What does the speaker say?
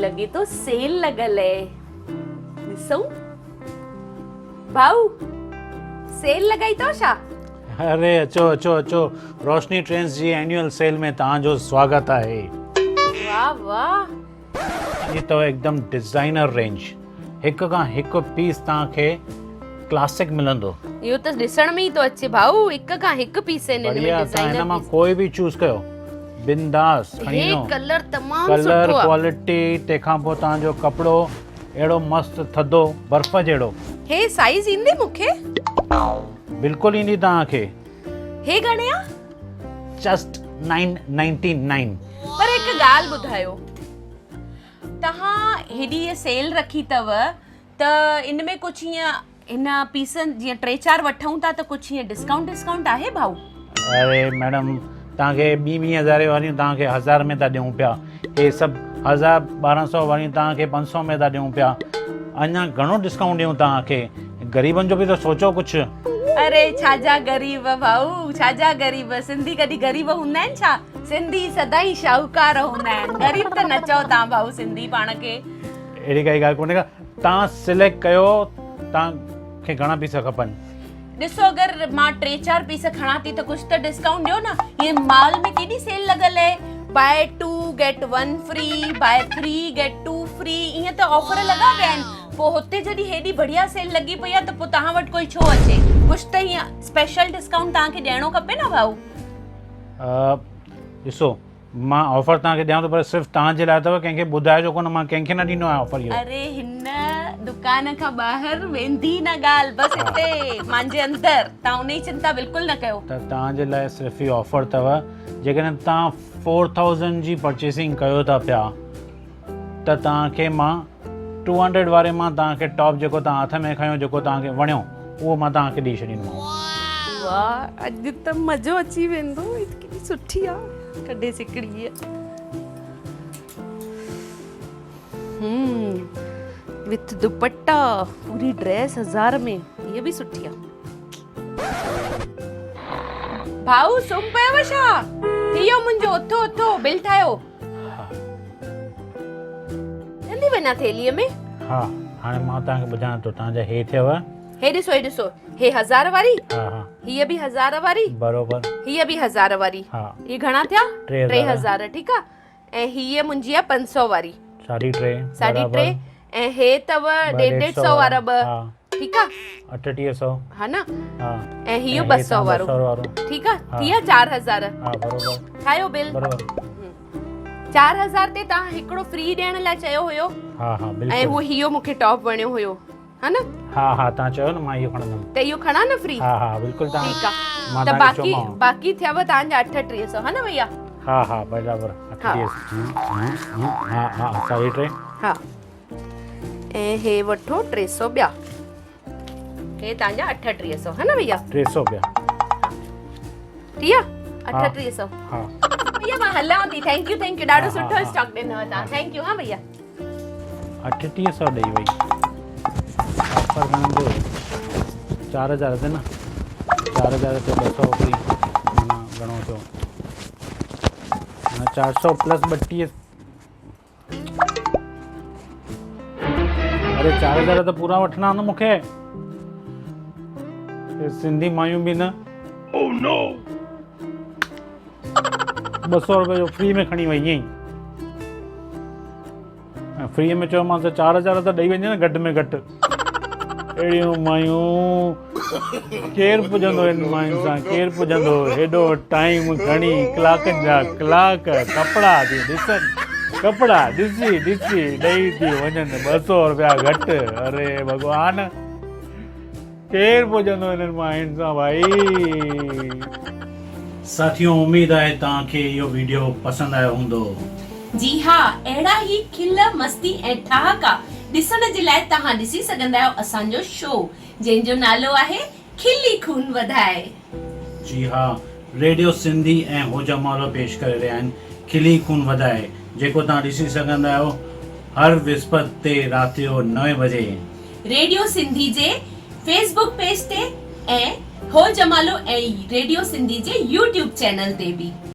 لڳي ٿو سيل لڳل اهي. ڏسون. ڀائو سيل لڳائي اٿو ڇا؟ اري اچو اچو اچو روشني ٽرينز جي اينيول سيل ۾ توهان جو سواگت آهي. واه واه. هي اٿو هڪدم ڊزائنر رينج هڪ کان هڪ پيس توهان کي ڪلاسڪ ملندو. اهو ته ڏسڻ ۾ ئي ٿو اچي ڀائو هڪ کان هڪ پيس آهن هن ۾ بڙيا توهان ڊزائنر هن مان پيس. ڪوئي به چوز ڪيو بنداس کڻي هي وڃو. ڪلر تمام ڪلر سٺو آ. ڪوالٽي تنهن کان پوء توهان جو ڪپڙو اهڙو مست ٿڌو برف جهڙو. هي سائيز ايندي مون کي؟ بلڪل ايندي توهان کي. هي گهڻي آ؟ جسٽ 999. پر هڪ ڳالهه ٻڌايو توهان هيڏي هيء سيل رکي اٿو ته ان ۾ ڪجهه هيئن هن پيسن جيئن ٽي چار وٺون ٿا ته ڪجهه هيئن ڊسڪائونٽ ڊسڪائونٽ آهي ڀائو؟ اري ميڊم توهان کي ٻي ٻي هزاري واريون توهان کي هزار ۾ ٿا ڏيون پيا هي سڀ هزار ٻارهن سو واريون توهان کي پنج سو ۾ ٿا ڏيون پيا اڃا گهڻو ڊسڪائونٽ ڏيون توهان کي غريبن جو به ته سوچو ڪجهه. اري ڇا جا غريب ڀائو ڇا جا غريب سنڌي ڪڏهن غريب هوندا آهن ڇا سنڌي سدائين شاهوڪار هوندا آهن غريب ته نه چئو توهان ڀائو سنڌي پاڻ کي. اهڙي ڪائي ڳالهه ڪونهي ڪا توهان سليڪٽ ڪيو توهان کي گهڻا پيس کپن. ڏسو اگر مان ٽي چار پيس کڻان ٿي ته ڪجهه ته ڊسڪائونٽ ڏيو نه هي مال ۾ ڪيڏي سيل لڳل آهي buy two get one free buy three get two free ائين ته آفر لڳا پيا آهن پوء هتي جڏهن هيڏي بڙيا سيل لڳي پئي آهي ته پوء توهان وٽ ڪوئي ڇو اچي ڪجهه ته هيئن اسپيشل ڊسڪائونٽ توهان کي ڏيڻو کپي نه ڀائو. ڏسو مان آفر توهان کي ڏيان ٿو پر صرف توهان جي لاء اٿو ڪنهن کي ٻڌائجو ڪونه مان ڪنهن کي نه ڏيندو آهيان آفر اهو. اري هن دڪان کان ٻاهر ويندي نه ڳالهه بس هتي مانجي اندر توهان ان جي چنتا بلڪل نه ڪيو. ته توهان جي لاء صرف هي آفر اٿو جيڪڏهن توهان فور ٿائوزنڊ جي پرچيسنگ ڪيو ٿا پيا ته توهان کي مان ٽو هنڊريڊ واري مان توهان کي ٽاپ جيڪو توهان هٿ ۾ کنيو جيڪو توهان کي وڻيو اهو مان توهان کي ڏئي ڇڏيندومانو. واھ اڄ ته مزو اچي ويندو هي ته ڪيڏي سٺي آ ڪڍي سڪڙي هي هم وٿ دوپٽا پوري ڊريس هزار ۾ هي به سٺي آ. ڀائو سم پيو ڇا؟ ٿي ويو منهنجو اٿو اٿو بل ٺاهيو. جلدي وڃان ٿيلهيء ۾. ها هاڻي مان توهان کي ٻڌايان ٿو توهان جا هي ٿيو. هي ڏسو هي ڏسو هي هزار واري. ها ها. هيء به هزار واري. بروبر. هيء به هزار واري. ها. هي گهڻا ٿيا؟ 3000. ٺيڪ آ ۽ هيء منهنجي آ 500 واري. ساڍي ٽي. ساڍي ٽي ۽ هي اٿو ڏيڍ ڏيڍ سو وارا ٻه. ها. ٺيڪ آ. اٺٽيهه سو. ها نه. ها. ۽ هيء 200 وارو. ٺيڪ آ ٿي ويا 4000. ها بروبر. ٺاهيو بل. بروبر. 4000 تي توهان هڪڙو فري ڏيڻ لاء چيو هيو. ها ها بلڪل. ۽ هو هيو مون کي ٽاپ وڻيو هيو ها نه. ها ها توهان چيو نه مان اهو کڻندم. ته اهو کڻان نه فري. ها ها بلڪل توهان. ٺيڪ آ ته باقي باقي ٿيو توهان جا 3800 ها نه ڀيا. ها ها برابر 3800 ها ها ساڍي ٽي. ها ۽ هي وٺو 300 ٻيا. هي توهان جا 3800 ها نه ڀيا. 300 ٻيا. ٿي ويا 3800. ها ڀيا مان هلان ٿي thank you thank you ڏاڍو سٺو اسٽاڪ ڏنو توهان thank you ها ڀيا. 3800 ڏئي وئي آفر گهڻن جو 4000 تي نه 4000 تي 200 فري معنيٰ گهڻو ٿيو معنيٰ 400 پلس 32 اري 4000 ته پورا وٺڻا آهن مون کي سنڌي مايون به نه او نو 200 روپيه جو فري ۾ کڻي وئي ائين ۽ فري ۾ چيومانس ته 4000 ته ڏئي وڃي نه گهٽ ۾ گهٽ اهڙيون مايون ڪير پڄندو هن ماين سان ڪير پڄندو هيڏو ٽائيم کڻي ڪلاڪن جا ڪلاڪ ڪپڙا ٿيون ڏسن ڪپڙا ڏسي ڏسي ڏئي ٿي وڃن 200 روپيا گهٽ اري ڀڳوان ڪير پڄندو هنن ماين سان ڀائي. ساٿيو اميد آهي توهان کي اهو ويڊيو پسند آيو هوندو. جي ها اهڙا ئي کل مستي ۽ ٺهاڪا ڏسڻ جي لاء توهان ڏسي سگهندا آهيو اسان جو شو جنهن جو نالو آهي کلي خون وڌائي. جي ها ريڊيو سنڌي ۽ هو جمالو پيش ڪري رهيا آهن کلي خون وڌائي جيڪو توهان ڏسي سگهندا آهيو هر وسپت تي رات جو نوين بجي. ريڊيو سنڌي جي فيس بڪ پيج تي ۽ هو جمالو ۽ ريڊيو سنڌي جي يوٽيوب چينل تي به.